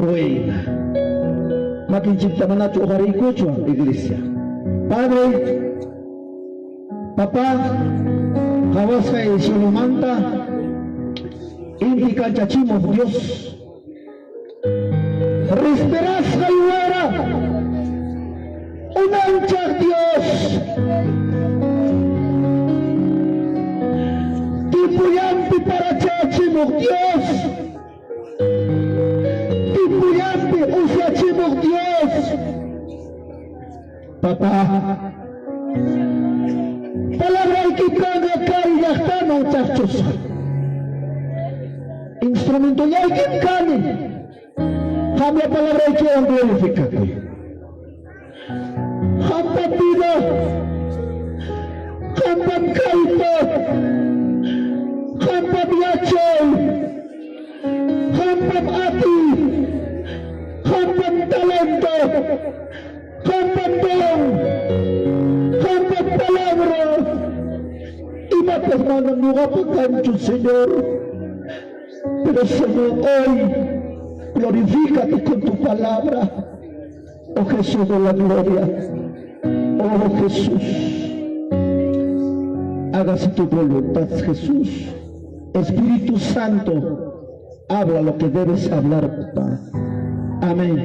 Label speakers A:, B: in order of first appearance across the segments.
A: Ruina. Makinchikta manachu uqariykuchwan, iglesia? Padre, papá, qawasqay cielomanta inti kanchachimuq Dios. Respirasqay wara unanchaq Dios. Timpullanpi parachachimuq Dios. Timpullanpi usyachimuq Dios. Papá, palabrayki kanqa kay llaqtaman chaqchusqa. Instrumentollaykim kani. Qamlla palabraykiwan glorifikakuy. Qampam vida, qampam kallpa, qampam yachay, qampam atiy, qampam talento, qampam don, qampam palabra. Imapas manam ñuqapa kanchu, Señor. Pero Señor, hoy glorifícate con tu palabra. Oh Jesús de la gloria. Oh Jesús. Hágase tu voluntad, Jesús. Espíritu Santo, habla lo que debes hablar, papá. Amén.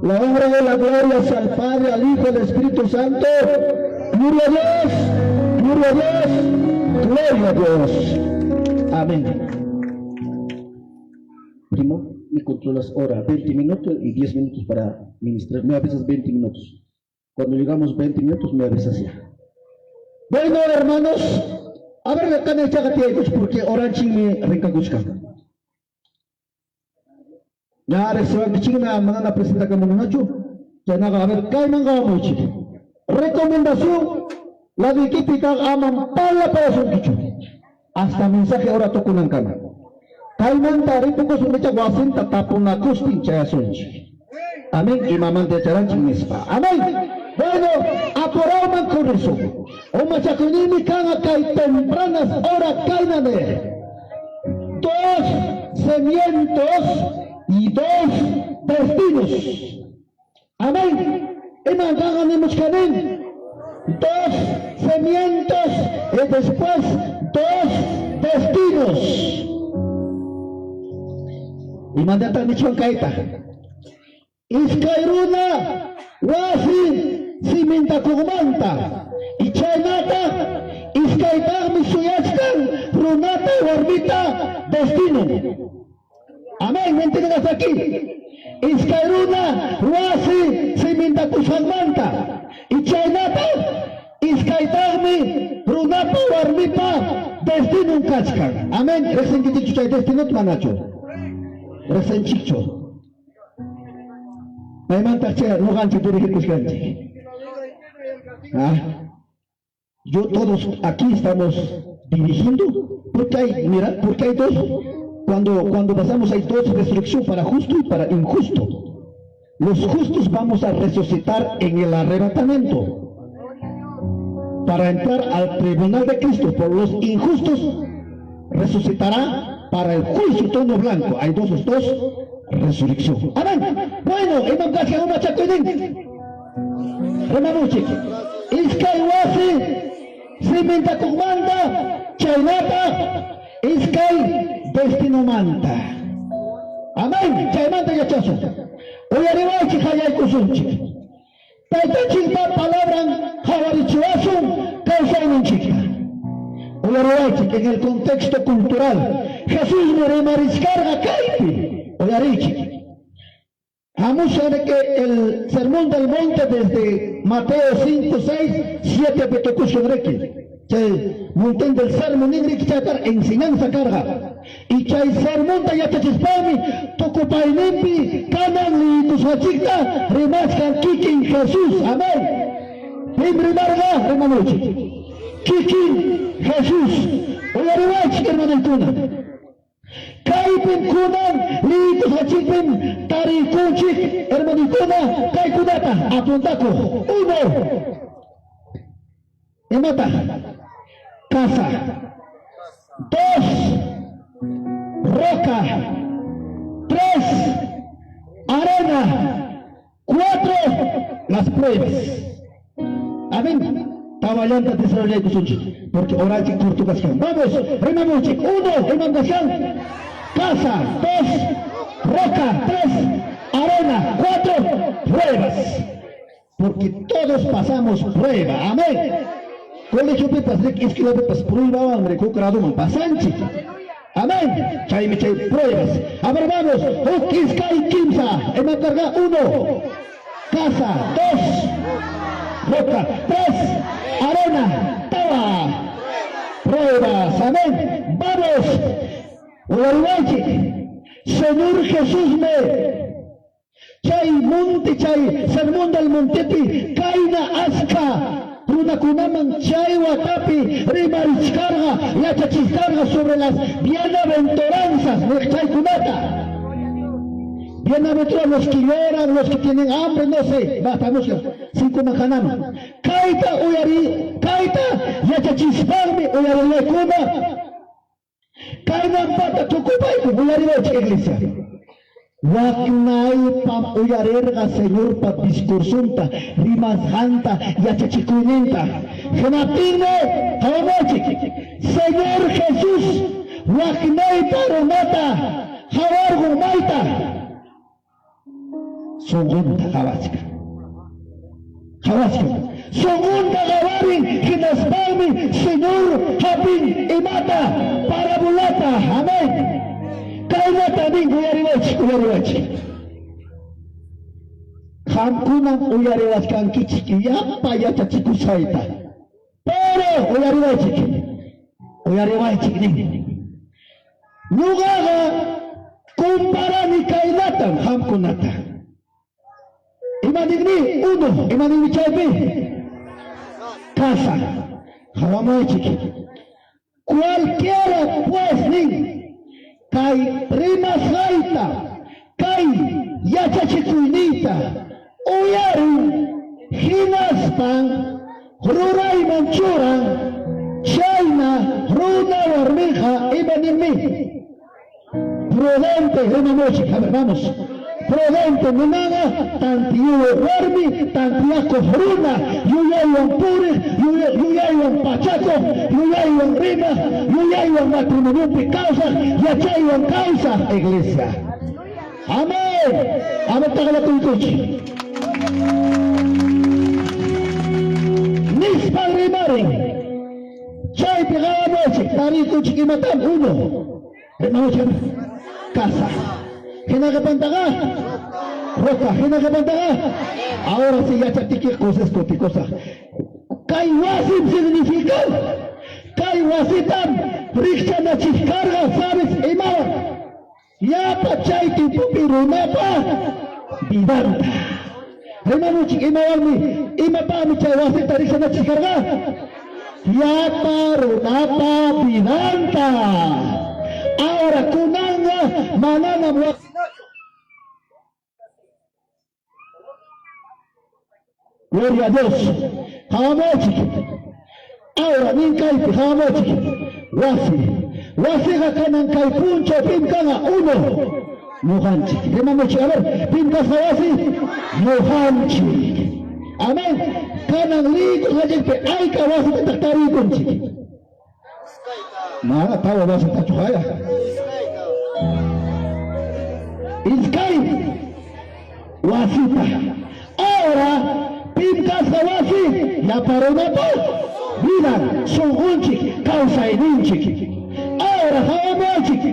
A: La obra de la gloria sea al Padre, al Hijo, al Espíritu Santo. Gloria a Dios, gloria a Dios, gloria a Dios. Amén. Primo, me controlas hora, 20 minutos y 10 minutos para ministrar. Me avisas 20 minutos. Cuando llegamos 20 minutos, me avisas ya. Bueno, hermanos, a ver, acá en porque oranchinmi rinkakuchkan. Ya riqsiwankichikna manana presentakamunachu. Chaynaqa, a ver, kayman qawamuychik. Recomendación, laduykipi kaq amam parlapayasunkichu. Hasta mensaje hora tukunankama. Kaymanta ripukusun icha wasinta tapunakustin chayasunchik. Amén. Imamanta yacharanchik nispa. Amén. Bueno, apurawman corrisun. Umachakuyninmi kanqa kay tempranas hora kayna niq. Dos cimientos y dos destinos. Amén. Iman kanqa nimuchkanin? Dos cimientos y después dos destinos. Imantataq nichwan kayta? Iskay runa wasi cimentakuqmanta y chaynataq iskaytaqmi suyachkan runata warmita destinon. Amén, ¿me entienden hasta aquí? Iskay runa wasi cimentakusqanmanta y chaynataq iskaytaqmi runapa warmipa destinon kachkan. Amén, riqsinkichikchu chay destinota manachu? Riqsinchikchu? Maymantaq chay ñuqanchik dirigikushkanchik? ¿Ah? Yo todos aquí estamos dirigiendo, porque hay, mira, porque hay dos, cuando pasamos hay dos resurrección para justo y para injusto. Los justos vamos a resucitar en el arrebatamiento para entrar al tribunal de Cristo. Por los injustos resucitará para el juicio tono blanco. Hay dos, dos, resurrección. Amén. Bueno, imam kachkan umachakuynin. Rimamuchik. Iskay wasi cimentakuqmanta chaynataq iskay destinomanta. Amén. Chaymanta yachasun. Uyariwaychik qallaykusunchik. Taytanchikpa palabran qawarichiwasun kawsayninchikta. Uyariwaychik en el contexto cultural. Jesusmi rimarichkarqa kaypi. Uyariychik. Hamushan que el sermón del monte desde Mateo 5, 6, 7 pitukusun riki. Chay montón del sermón ninriki chaytar enseñanza karqa. Y chay sermonta yachachispanmi tukupayninpi kanan liykusqanchikta rimachkan kikin Jesús. Amén. Pim rimarqa? Rimamuchik. Kikin Jesús. Uyariwaychik hermanoykuna. Kaypim kunan liykusqanchikpim tariykunchik hermanoykuna kaykunata apuntakuq. Uno. Imata? Casa. Dos. Roca. Tres. Arena. Cuatro, las pruebas. Amén. Tawallanta desarrollaykusunchik, porque horanchik corto kachkan. Vamos, rimamunchik. Uno, imam kachkan? Casa. Dos, roca. Tres, arena. Cuatro, pruebas. Porque todos pasamos prueba. Amén. Colegiopipas, escuelapipas pruebawanmi huk graduman pasanchik. Amén. Chaymi chay pruebas. A ver, vamos. Huk, iskay, kimsa. Imam karqa? Uno, casa. Dos, roca. Tres, arena. Tawa, pruebas. Amén. Vamos. Uyariwaychik. Señor Jesús me chay monte, chay sermón del montepi kayna achka runakunaman chay watapi rimarichkarqa, yachachiskarqa sobre las bienaventuranzas chaykunata. Bienaventurados los que lloran, los que tienen hambre, no sé, basta, cinco makanama. Kayta uyari, kayta yachachispanmi uyariwaykuna. Kaynampata tukupayku uyariwaychik, iglesia. Waknaypam uyarirqa Señorpa discursunta, rimasqanta, yachachikuyninta. Hinaptinmi, qawamuychik, Señor Jesús waknaypa runata qawarqun mayta? Sunqunta qawachkan. Qawachkan. Sunqunta qawarin, hinaspanmi Señor hapin imata? Parabolata. Amén. Kaynata nin, uyariwaychik, uyariwaychik. Qamkunam uyariwachkankichik llapa yachachikusqayta. Pero uyariwaychik, uyariwaychik nin. Ñuqaqa comparani kaynatam qamkunata. Ima ninmi? Uno, ima ninmi chaypi? Casa. Qawamaychik. Cualquiera pues nin, kay rimasqayta, kay yachachikuyniyta uyarin, hinaspan rurayman churan, chayna runa warmiqa ima ninmi? Prudente, rimamuchik. A ver, vamos. Prudente ninaqa tantiyuq warmi, tantiyakuq runa, yuyaywan puriq, yuyaywan pachakuq, yuyaywan rimaq, yuyaywan matrimoniopi kawsaq, yachaywan kawsaq, iglesia. Amén. Amén, taqlakuykuchik. Nispan rimarin. Chaypi qawamuchik, tariykuchik imatam? Uno. Rimamuchik casa. Hina qipantaqa roca, hina qipantaqa. Ahora sí yachaptiki cosas kutikusaq. Kay wasim significa, kay wasitam rikchanachikkarqa, sabes imawan? Llapa chay tiempopi runapa vidanta. Rimamuchik imawanmi, imapaqmi chay wasita rikchanachikkarqa? Llapa runapa vidanta. Ahora kunanqa mananam Gloria a Dios. Qawamuchik. Ahora nin kaypi qawamuchik. Wasi. Wasiqa kanan kay punchaw pim kanqa? Uno. Ñuqanchik. Rimamuchik. A ver, pim kasqa wasi? Ñuqanchik. Amén. Kanan liykusqanchikpi ayka wasitataq tariykunchik? Mana tawa wasitachu haya. Iskay wasita. Ahora, pim kasqa wasi? Llapa runapa vidan, sunqunchik, kawsayninchik. Ahora qawamuwaychik.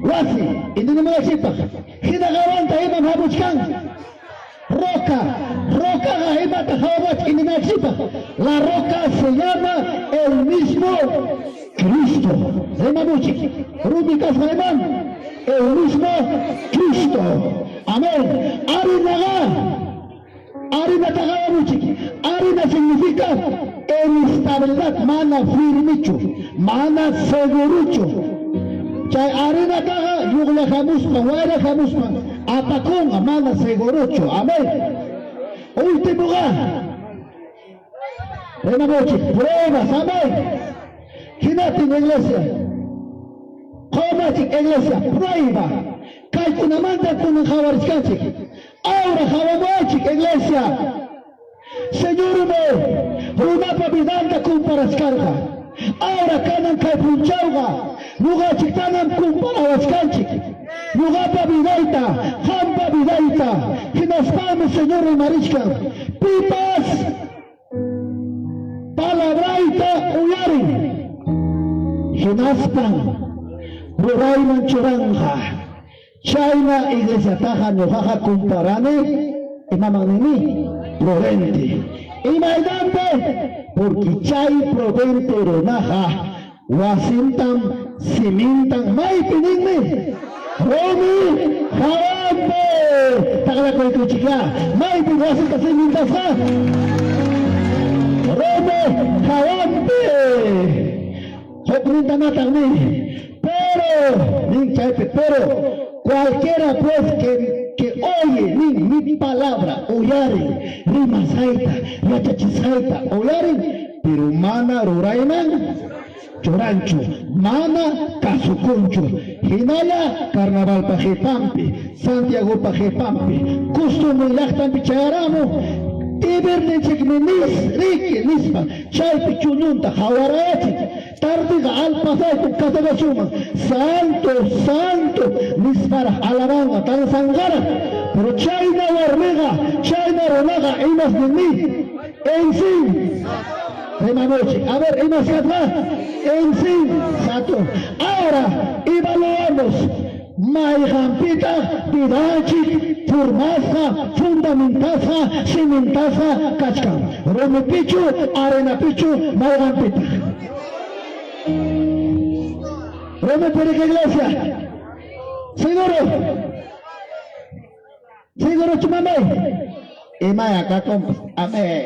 A: Wasi, intendimuyachikpaq. Hina qawanta imam hamuchkan? Roca. Rocaqa imata qawamuyachik intendinachikpaq? La roca se llama el mismo Cristo. Rimamuchik. Rumi kasqa imam? El mismo Cristo. Amén. Arinaqa, harinata qawamuchik. Harina significa inestabilidad, mana firmichu, mana seguruchu. Chay harinataqa lluqlla hamuspan, wayra hamuspan apakunqa, mana seguruchu. Amén. Últimoqa rimamuchik pruebas. Amén. Hinaptin, iglesia, qawamachik, iglesia, prueba. Kaykunamanta kunan qawarichkanchik. Ahora qawamuwaychik, iglesia. Señormi runapa vidanta comparachkarqa. Ahora kanan kay punchawqa ñuqanchiktanam comparawachkanchik. Ñuqapa vidayta, qampa vidayta. Hinaspanmi Señor rimarichkan, Pipas palabrayta uyarin, hinaspan rurayman churanqa. Chayna iglesiataqa ñuqaqa comparani imaman nini? Prudente. Imaynanpi? Porque chay prudente runaqa wasintam cimentan maypi ninmi? Rumi hawanpi. Taqlakuykuchikyá. Maypim wasinta cimentasqa? Rumi hawanpi. Huknintañataq nin, Pero, nin chaypi, pero cualquiera pues que, que oye, nin, mi palabra, uyarin, rimasqayta, yachachisqayta, uyarin, pero mana rurayman churanchu, mana kasukunchu. Hinalla carnavalpa qhipanpi, Santiagopa qhipanpi, costumbre llaqtanpi chayaramun, deberninchikmi nis, riki, nispa, chaypi chuñunta qawarayachin. Tardiqa al pasaykum casarasunman, santo, santo nisparaq alabanqa, danzanqaraq. Pero chayna warmiqa, chayna runaqa imas ninmi? Ensin. Rimamuchik. A ver, imas kasqa? Ensin. Sato. Ahora, evaluamos. Mayqanpitaq vidanchik formasqa, fundamentasqa, cimentasqa kachkan? Rumipichu, arenapichu, mayqanpitaq? Rumipi riki iglesia. Seguro. Segurochu mamay? Imaya kakunpas. Amén.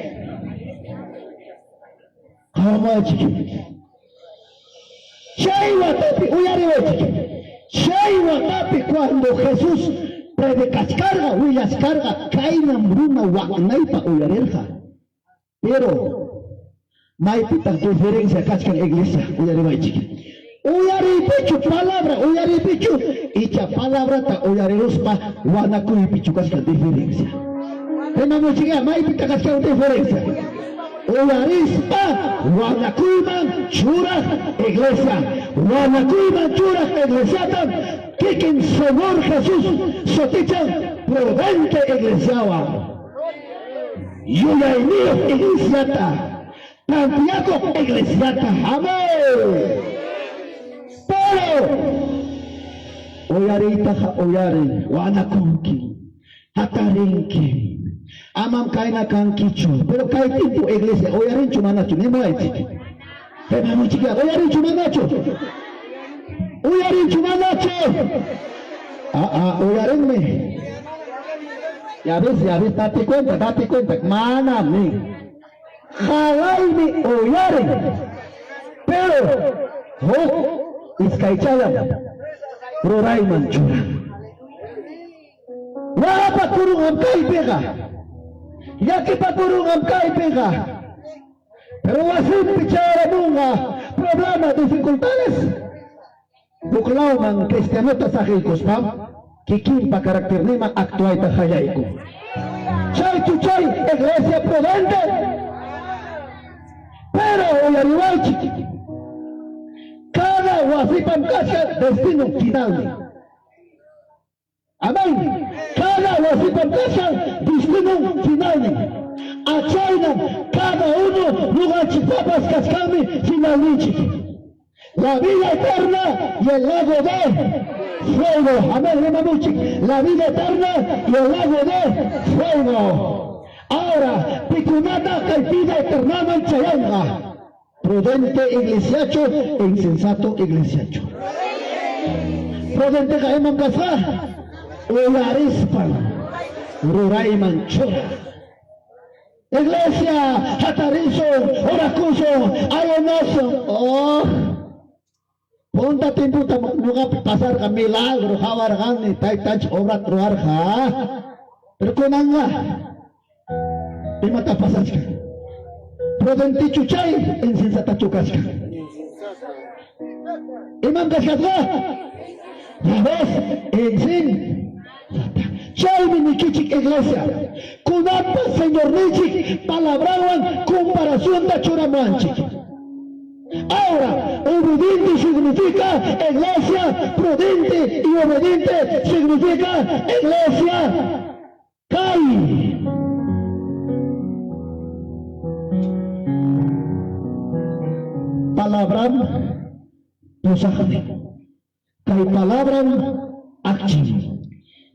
A: Qawamuychik. Chay watapi, uyariwaychik, chay watapi cuando Jesús predicachkarqa, willachkarqa, kaynam runa waqnaypa uyarirqa. Pero, maypitaq diferencia kachkan iglesia? Uyariwaychik. Uyariypichu palabra, uyariypichu, icha palabrata uyariruspa wanakuypichu kachkan diferencia? Rimamuchikya, maypitaq kachkan diferencia? Uyarispa wanakuyman churaq iglesia. Wanakuyman churaq iglesiatam kikin Señor Jesús sutichan prudente iglesiawan. Yuyayniyuq iglesiata, tantiyakuq iglesiata. Amén. Pero uyariytaqa uyarin, wanakunki. Hatarinki. Amam kayna kankichu. Pero kay tiempo iglesia uyarinchu manachu? Nimuwaychik. Rimamuchikya uyarinchu manachu? Uyarinchu manachu? Ah, ah, uyarinmi. Ya ves, ya ves, date cuenta, date cuenta. Manam nin. Qalaymi uyarin. Pero huk iskaychallam rurayman churan. Waqapakurunqam kaypiqa, llakipakurunqam kaypiqa, pero wasinpi chayaramunqa problema, dificultades. Huk lawman cristianota saqiykuspam kikinpa caracterninman actuayta qallaykun. Chaychu chay iglesia prudente? Pero uyariwaychik, cada wasipam kachkan destino finalnin. Amén. Cada wasipam kachkan destinon finalnin. Achaynam cada uno ñuqanchikpapas kachkanmi finalninchik. La vida eterna y el lago de fuego. Amén, rimamuchik. La vida eterna y el lago de fuego. Ahora, pikunataq kay vida eternaman chayanqa? Prudente iglesiachu, insensato iglesiachu? Prudenteqa imam kasqa? Uyarispan rurayman churaq. Iglesia, hatarisun, orakusun, ayunasun. Oh, punta tiempotam ñuqapi pasarqa milagro, qawarqani, taytanchik obrat ruwarqa. Pero kunanqa Imataq pasachkan? Prudentichu chay insensatachu kachkan? Imam kachkasqa? Ya ves, insensata. Chaymi nikichik iglesia, kunanpas Señorninchik palabranwan comparacionta churamuwanchik. Ahora, obediente significa iglesia prudente y obediente significa iglesia kay. Palabram pusaqnin. Kay palabram akchin.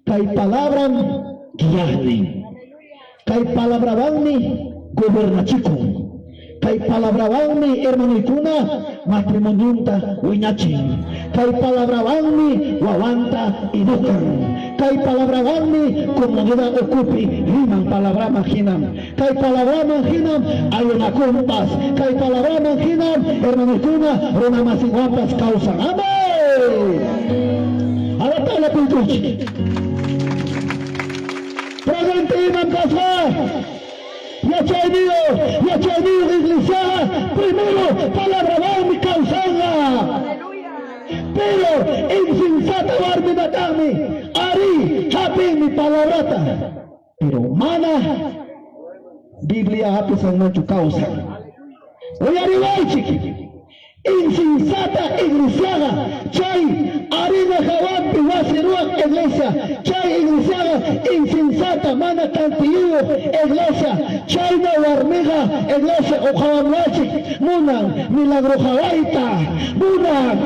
A: Kay palabram guiaqnin. Kay palabrawanmi gobernachikun. Kay palabrawanmi hermanoykuna matrimonionta wiñachin. Kay palabrawanmi wawanta educan. Kay palabrawanmi comunidad ukupi riman palabraman hinam. Kay palabraman hinam ayunakunpas. Kay palabraman hinam hermanoykuna runamasinwanpas kawsan. Amén. Ahora puykuychik. Prudente imam kasqa. Yachayniyuq, yachayniyuq iglesiaqa primero palabrawanmi kawsanqa. Pero insensata warminataqmi arí hapinmi palabrata. Pero mana Biblia hapisanmanchu kawsan. Uyariwaychik. Insensata iglesiaqa chay harina hawanpi wasi ruwaq iglesia, chay iglesiaqa insensata mana tantiyuyuq iglesia, chayna warmiqa iglesia uqawanwachik munan milagro qawayta, munan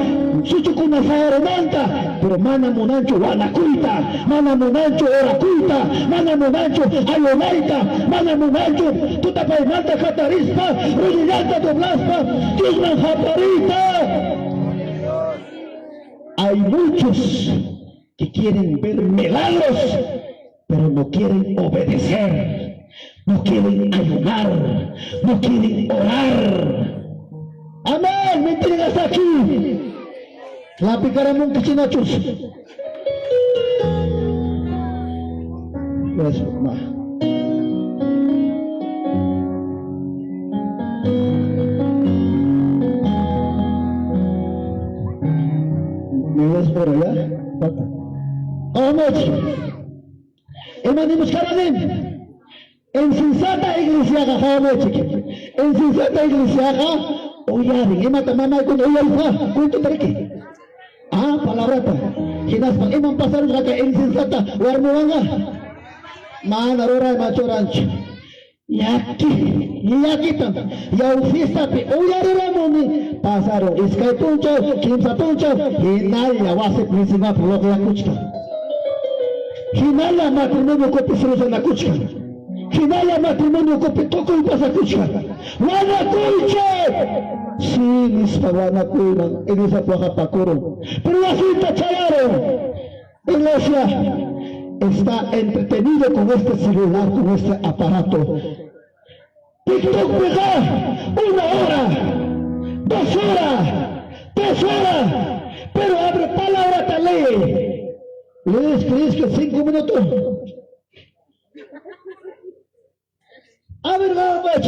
A: suchukuna sayarinanta, pero mana munanchu wanakuyta, mana munanchu orakuyta, mana munanchu ayunayta, mana munanchu tutapaymanta hatarispa, rodillanta doblaspa, Diosman hapariyta. Hay muchos que quieren ver milagros, pero no quieren obedecer, no quieren ayunar, no quieren orar. Amén, ¿me entienden hasta aquí? La picaramon chinachus. Gracias, mamá. ¿Me ves por allá? Anoche. Imanimos karanin. Insensata iglesiaqa hawamuchik. Insensata iglesiaqa uyarin. Imata mamaykuna uyarisqa cuento tariki. Ah, palabrata. Hinaspa imam pasarusqaqa insensata warmiwanqa mana ruray machuranchu. Llaki, llakitam yaw fiestapi uyariramuni pasarun iskay punchaw, kimsa punchaw, hinalla wasipi misinwapi loqyakuchkan. Hinalla matrimonio ukupi srusanakuchkan. Hinalla matrimonio ukupi tukuy pasakuchkan. Wanakuychik! Sí, nispa wanakuyman iglesiapi waqapakurun. Pero wasinta chayarun. Iglesia está entretenido con este celular, con este aparato. TikTok piqa una hora, 2 horas, 3 horas, pero abre palabra lee. ¿Lees, crees que 5 minutos? A ver, vamos,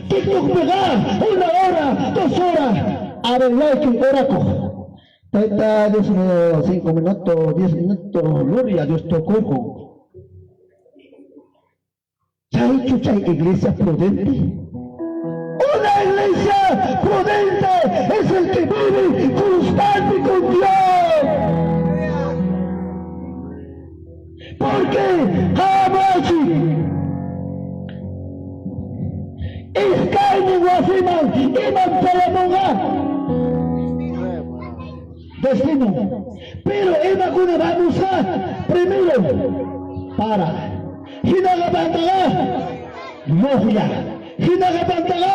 A: TikTok piqa una hora, 2 horas. A ver, like, oraco. Taita, Dios mío, 5 minutos, 10 minutos, gloria a Dios, tocó. Chaychu chay iglesia prudente. Una iglesia prudente es el que vive constante con Dios. Porque jamás iskaynin wasiman imam chayamunqa destino. Pero imakuna vamos a primero para hinagapantaqa lluqlla, hinagapantaqa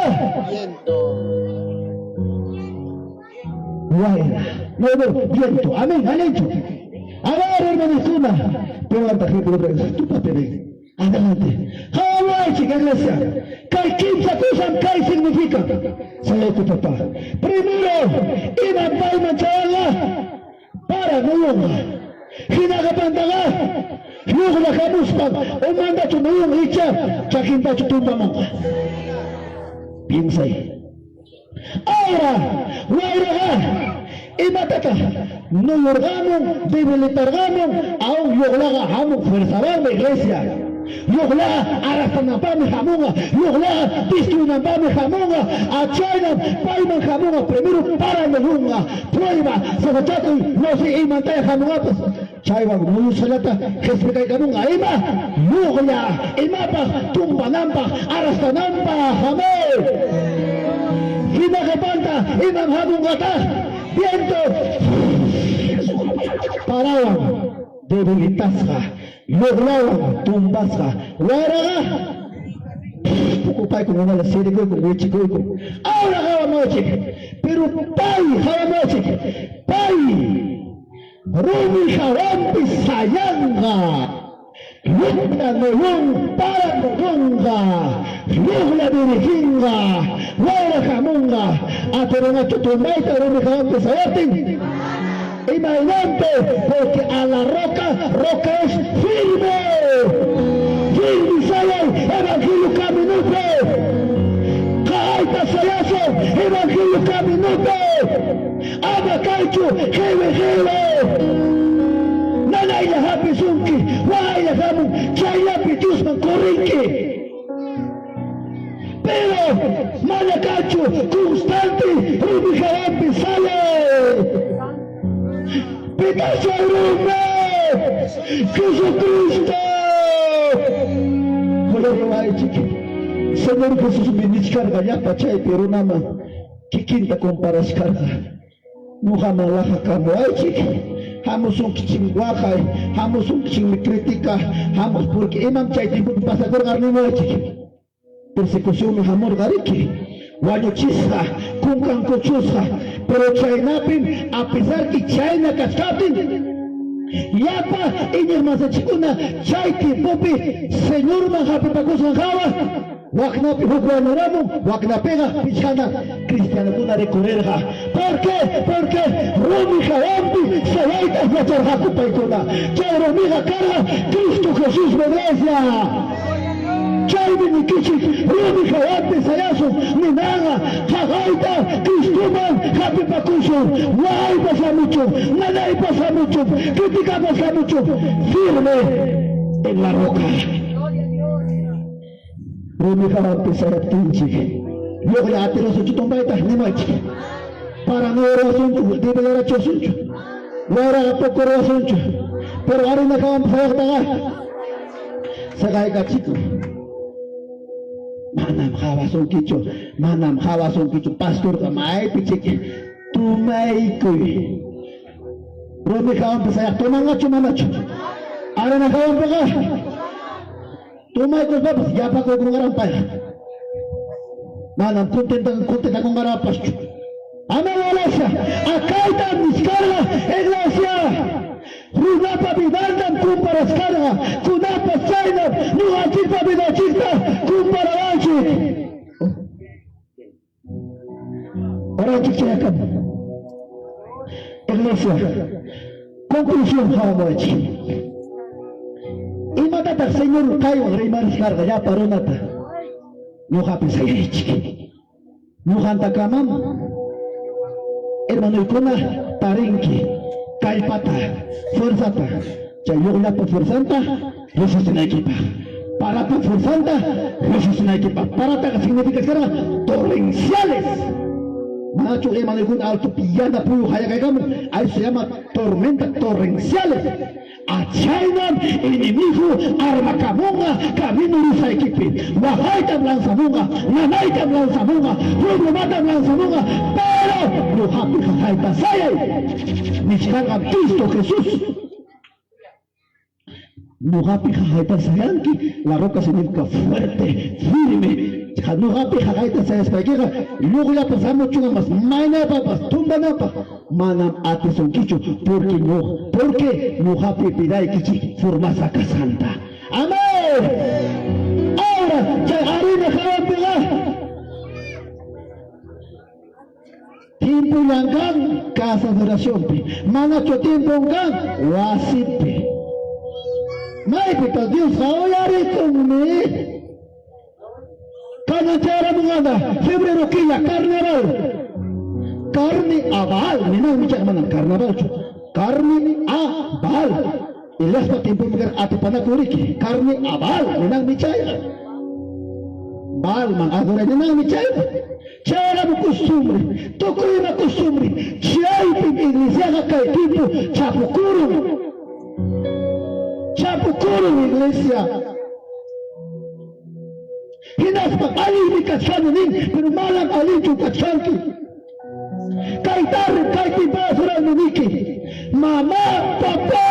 A: wayra, no, no, viento. Amén, alencho. A ver, hermanituna, levanta ejemplo, tu papel. Adelante. Hawaichik iglesia. Kay kimsa kusam kay significa. Saludo papá. Primero, imam payman chayanqa para nuyunqa. Hinagapantaqa lluqlla hamuspan umantachu nuyun icha chakintachu tumpamunqa. Piensa ahí. Ahora, wayraqa Imatataq nuyurqamun, debilitarqamun, aún lluqlaqa hamun fuerzawanmi iglesia. Lluqlaqa arrastananpaqmi hamunqa, lluqlaqa destruinanpaqmi hamunqa, achaynam payman hamunqa, primero para nuyunqa, prueba, sasachakuy, no sé imantaya hamunqapas. Chaywan muyusqallata qespikaykamunqa ima lluqlla, imapaq tumpananpaq, arrastananpaq. Amén. Hina qepanta imam hamunqataq viento parawan debilitasqa, lluqllawan tumbasqa, wayraqa pukupaykun hinalla sirikuykun, wichikuykun. Ahora qawamuwachik, pero pay qawamuwachik, pay Rumi hawanpi sayanqa, lluqlla nuyun para nuyunqa, lluqlla diriginqa, wayra hamunqa, atirinqachu tumbayta rumi hawanpi sayaptin? Imaynanpi? Porque a la roca, roca es firme, firme sayay evangelio caminupi, qaqayta sayasun evangelio caminupi. Ama kaychu qiwi qiwi. Nanaylla hapisunki, waqaylla hamun, chayllapi Diosman corrinki. Pero mana kanchu constante rumi hawanpi sayay. Pitaq chay rumi? Jesucristo. Uyariwaychik. Señor Jesusmi nichkarqa llapa chaypi runaman. Kikinta comparashkarqa, ñuqaman laqakamuwaychik, hamusunkichikmi waqay, hamusunkichikmi critica, hamuq porque imam chay tiempopi pasakurqa nimuwaychik. Persecucionmi hamurqa riki, wañuchisqa, kunkan kuchusqa, pero chaynapim a pesar que chayna kachkaptin, llapa iñiqmasinchikkuna chay tiempopi Señorman hapipakusqan hawa, Waknapi huk wañuramun, waknapiqa pichqana cristianokuna rikurirqa. Por qué? Porque rumi hawanpi sayayta yacharqaku paykuna. Chay rumiqa karqa Cristo Jesusmi, iglesia. Chaymi nikichik, rumi hawanpi sayasun ninanqa qaqayta Cristoman hapipakusun, waqaypas hamuchun, nanaypas hamuchun, criticapas hamuchun, firme en la roca. Rumi hawanpi sayaptinchik, lluqlla atirusunchu tumbayta? Nimaychik. Para nuyuruwasunchu, debilarachiwasunchu, wayraqa pukuruwasunchu, pero harina hawanpi sayaqtaqa seqaykachikun. Manam qawasunkichu, manam qawasunkichu, pastorqa maypi chiki tumaykuy. Rumi hawanpi sayaq tumanqachu manachu? Harina hawanpiqa Tomaykuspapas yapakuykunqaraq payqa. Manam contentakunqaraqpaschu. Amén, iglesia. Akaytam nichkarqa, iglesia. Runapa vidantam comparachkarqa. Kunanpas chaynam ñuqanchikpa vidanchikta comparawanchik. Oranchik chayakama. Iglesia, conclusión qawamuwachik. Imatataq Señor kaywan rimariskarqa llapa runata? Ñuqapi sayaychik. Ñuqantakamam hermanoykuna tarinki kallpata, fuerzata, chay lluqllapa fuerzanta resistinaykipaq. Parapa fuerzanta resistinaykipaq. Parataqa significachkarqa torrenciales. Manachu hermanoykuna altopi yana puyu hayakaykamun? Ahí se llama tormenta torrenciales. Achaynam enemigo armakamunqa camino risaykipi. Waqaytam lanzamunqa, nanaytam lanzamunqa, problematam lanzamunqa, pero ñuqapi qaqayta sayay. Nichkarqam Cristo Jesús. Ñuqapi qaqayta sayanki, la roca significa fuerte, firme. Ñuqapi qaqayta sayaspaykiqa lluqllapas hamuchunqapas, maynapapas, tumbanapaq manam atisunkichu, porque porque ñuqapi vidaykichik formasa kasqanta. Amén. Ahora chay harina hawanpiqa Tiempollan kan casa de oracionpi, manachu tiempon kan wasipi. Maypitaq Diosqa uyarikunmi? Kanan chayaramunqana febrero killa carnaval. Carne a Baal ninanmi chayqa manam carnavalchu. Carne a Baal. Eliaspa tiemponpi karqa atipanakun riki. Carne a Baal ninanmi chayqa. Baalman adoray ninanmi chayqa. Chayrami costumbre, tukuy ima costumbre. Chaypim iglesiaqa kay tiempo chapukurun. Chapukurun iglesia. Hinaspa allinmi kachkani nin, pero manam allinchu kachkanki. Kay tarde kay timpasuraymi niki, mamá, papá,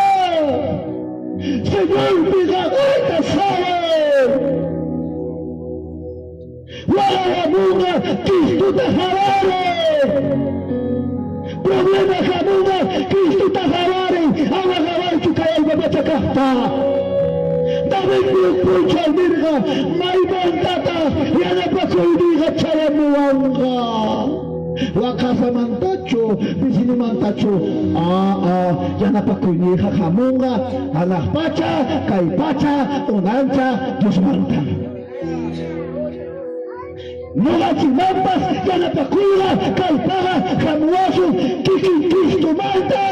A: Señormi qaqayta sawan. Waqayamunqa Cristota qaware. Problema hamunqa Cristota qaware, ama qawaychu kay allpa pacha kaqta. Davidmi huk punchaw nirqa, Maymantataq yanapakuyniyqa chayamuwanqa? Waqasamantachu, vecinomantachu? Aa, yanapakuyniyqa hamunqa hanaq pacha, kay pacha unancha Diosmantam. Ñuqanchikmanpas yanapakuyqa kallpaqa hamuwasun kikin Cristomanta.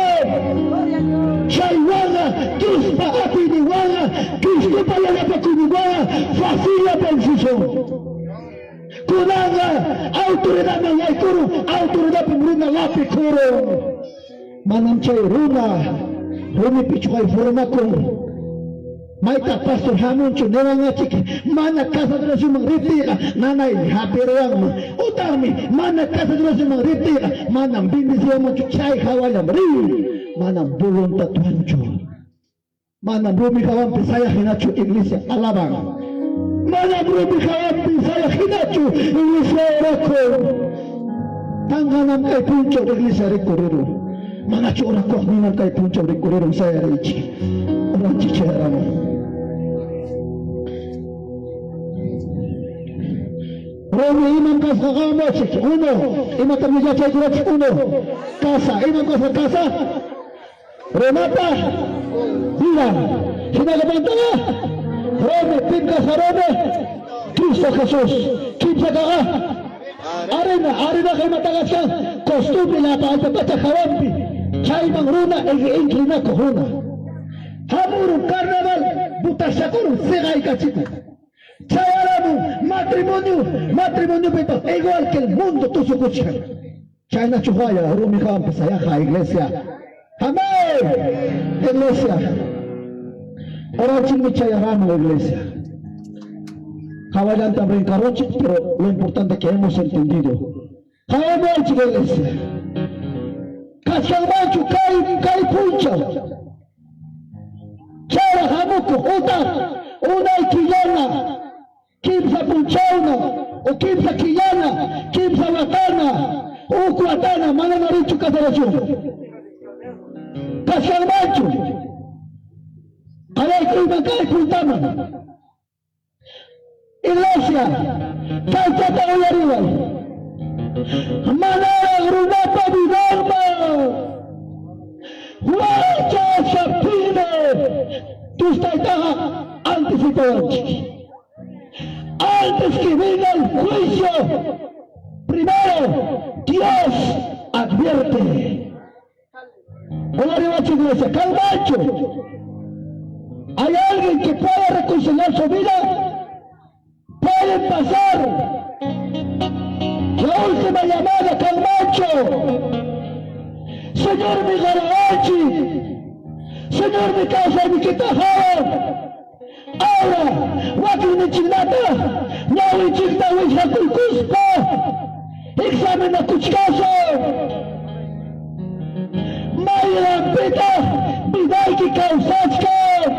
A: Chaywanqa Diospa atiyninwanqa Cristopa yanapakuyninwanqa facilla vencesun. Kunanqa autoridadman yaykurun, autoridadpim runa lapikurun. Manam chay runa rumi pichqay formakun. Maytaq pastor hamunchu niwanachik mana casadracionman riptiyqa nanaymi hapiruwanman. Utaqmi mana casadracionman riptiyqa manam bendeciwanmanchu chay hawallam riy. Manam voluntadwanchu. Manam rumi hawanpi sayaq hinachu iglesia alaban. Manam rumi hawanpi sayaq hinachu iglesia orakun. Tanqanam kay punchaw iglesia rikurirun. Manachu orakuq ninam kay punchaw rikurirun sayariychik. Oranchik chayaramun. Rumi imam kasqa qamachik. Uno. Imatam yachaykurachik uno. Casa. Imam kasqa casa. Runapa vidan. Hinallamantaqa rumi, pim kasqa rumi? Cristo Jesús. Kimsa kaqa arena, arenaqa imata kachkan? Costumbre llapa allpa pacha hawanpi. Chayman runa inclinakuq runa. Hamurun carnaval butashakurun siqaykachikun. Chayaramun matrimonio, matrimoniopipas igual que el mundo tusukuchkan. Chaynachu haya rumi hawanpi sayaqa iglesia. Amén. Iglesia. Oranchikmi chayaramun iglesia. Hawallantam rinkaronchik, pero lo importante que hemos entendido. Qawamuwanchik iglesia. Kachkanmanchu kay kay punchaw. Chayraq hamukuq utaq unay killana Kimsa punchawna o kimsa killana, kimsa watana, huk watana manana rinchu casaración. Kachkanmanchu. Qallaykuyman kay puntaman. Iglesia, kaychata uyariway. Manaraq runapa vidanman wachachaptinmi Dios Taytaqa anticipawanchik. Antes que venga el juicio, primero Dios advierte. Uyariwachik iglesia, calmacho. ¿Hay alguien que pueda reconciliar su vida? Pueden pasar. La última llamada, calmacho. Señor mi garawachi. Señor mi kawsaynikita hawan. Ahora, wakinninchiknata ñawinchikta wichqakuykuspa examinakuchkasun. Mayqanpitaq vidayki kawsachkan?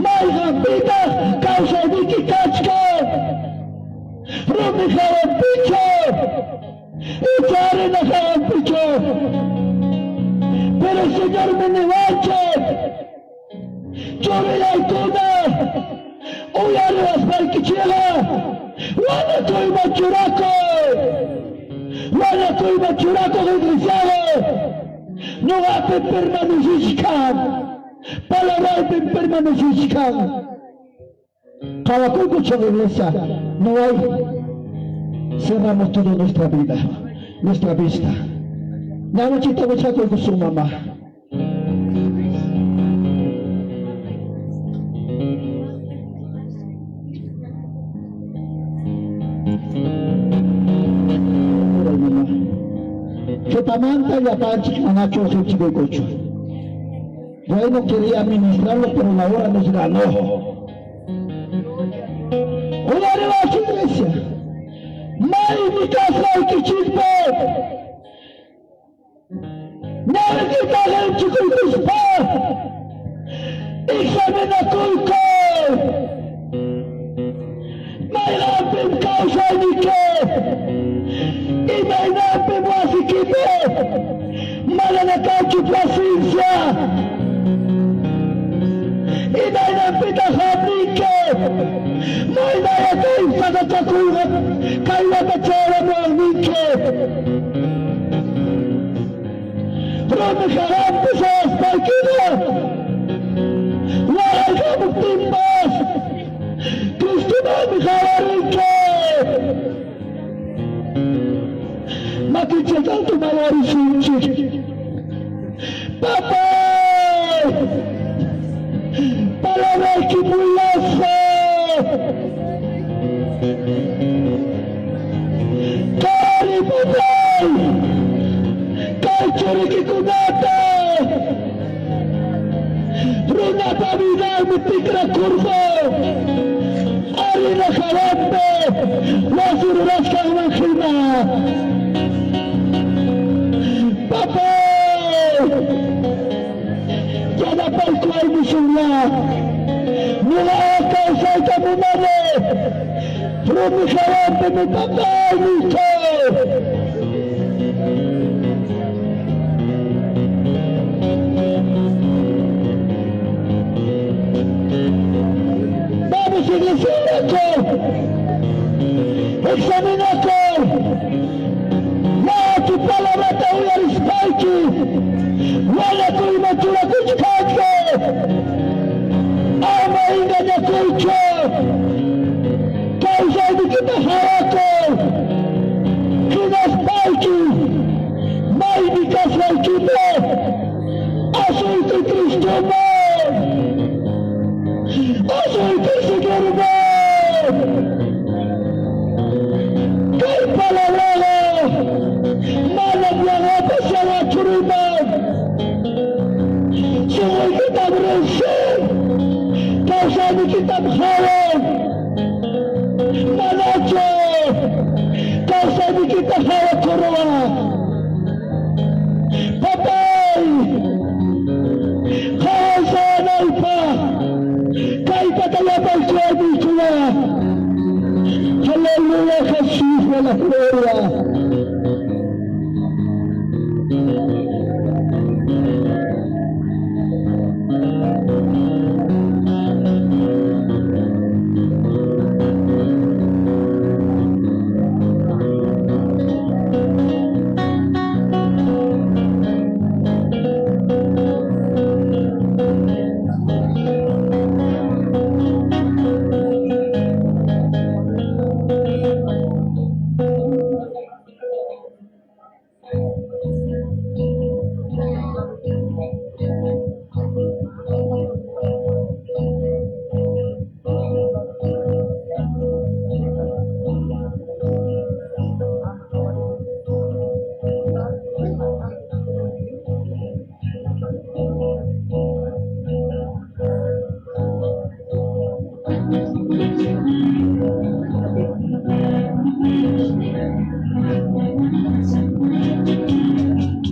A: Mayqanpitaq kawsayniki kachkan? Rumi hawanpichu icha arena hawanpichu? Pero Señormi niwanchik, Churillaykuna, uyariwaspaykichikqa wanakuyman churakuy, wanakuyman churakuq iglesiaqa ñuqapim permanecichkan, palabraypim permanecichkan. Qawakuykuchun iglesia, no hay, cerramos toda nuestra vida. Nuestra vista. Ñawinchikta wichqakuykusun mama. Qhipamanta llapanchik manachu riqsichikuykuchu. Bueno, quería ministrarlo, pero la hora nos ganó. Uyariwaychik iglesia. Maymi kasqaykichikpi ñawikita qanchikuykuspa examinakuyku. Mayqanpim kawsayniki? Imaynanpim wasikipi manana kanchu paciencia? Imaynanpitaq qamninki? Maynaya kay sasachakuyqa kay wata chayaramuwanninki? Rumi hawanpi sayaspaykiqa waqaykamuptinpas Cristomanmi qawarinki. Makinchik alto mayarisunchik. Papay! Palabraykim willasqa. Qawariy papay! Kay churikikunata runapa vidanmi tikrakurqa harina hawanpi wasi rurasqanman hina. Papay! Yanapaykuwaymusunyá. Ñuqaqa kawsayta munani. Rumi hawanpi mi papay niyku. Vamos iglesia, oraku. Examinaku. Nachu palabrata uyarispayki wanakuyman churakuchkanki. Ama engañakuychu. Kawsaynikita hawakuy. Hinaspayki maymi kasqaykipi asuykuy Cristoman. Asuykuy Señorman. Kay palabraqa manam yanqapas yanqachu riman. Sunquykitam riqsin, kawsaynikitam qawan. Manachu kawsaynikita qawakuruwan? Papay, qaway sayanaypaq kaypata yapaykuwayniykuna. Aleluya, Jesús de la gloria.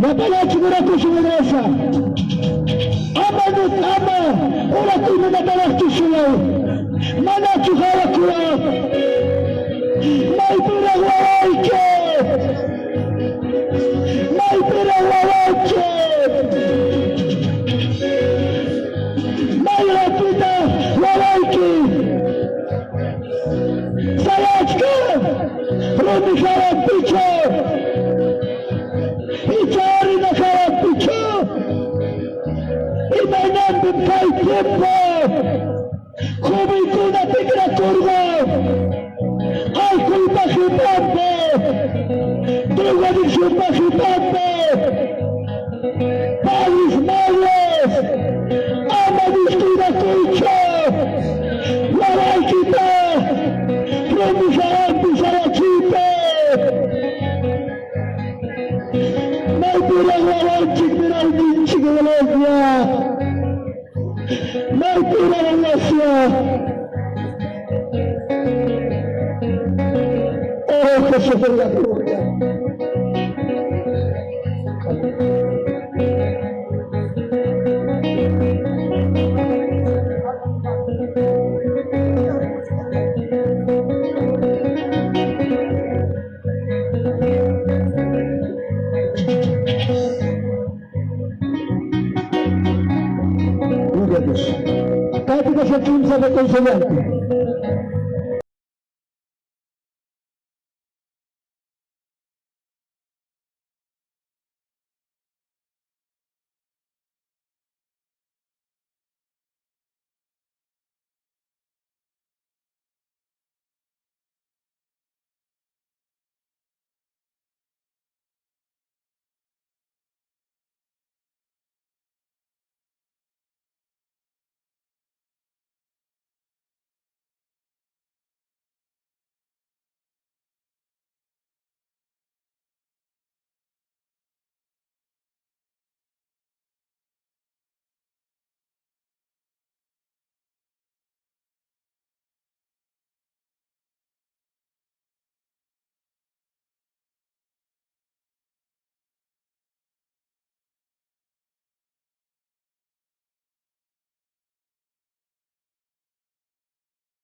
A: Llapallanchik orakusun iglesia. Ama ama orakuykunataraqchu suyay. Manachu qawakuwa. Maypiraq wawayki. Maypiraq wawayki. Mayrapitaq wawayki. Sayachkan rumi hawanpichu. Icha harina hawanpichu. Imaynanpim kay tiempo jovenkuna tikrakurqa. Pura la iglesia. Oh Jesús de la gloria. Gloria a Dios. Kaypi kashan kimsa reconciliante.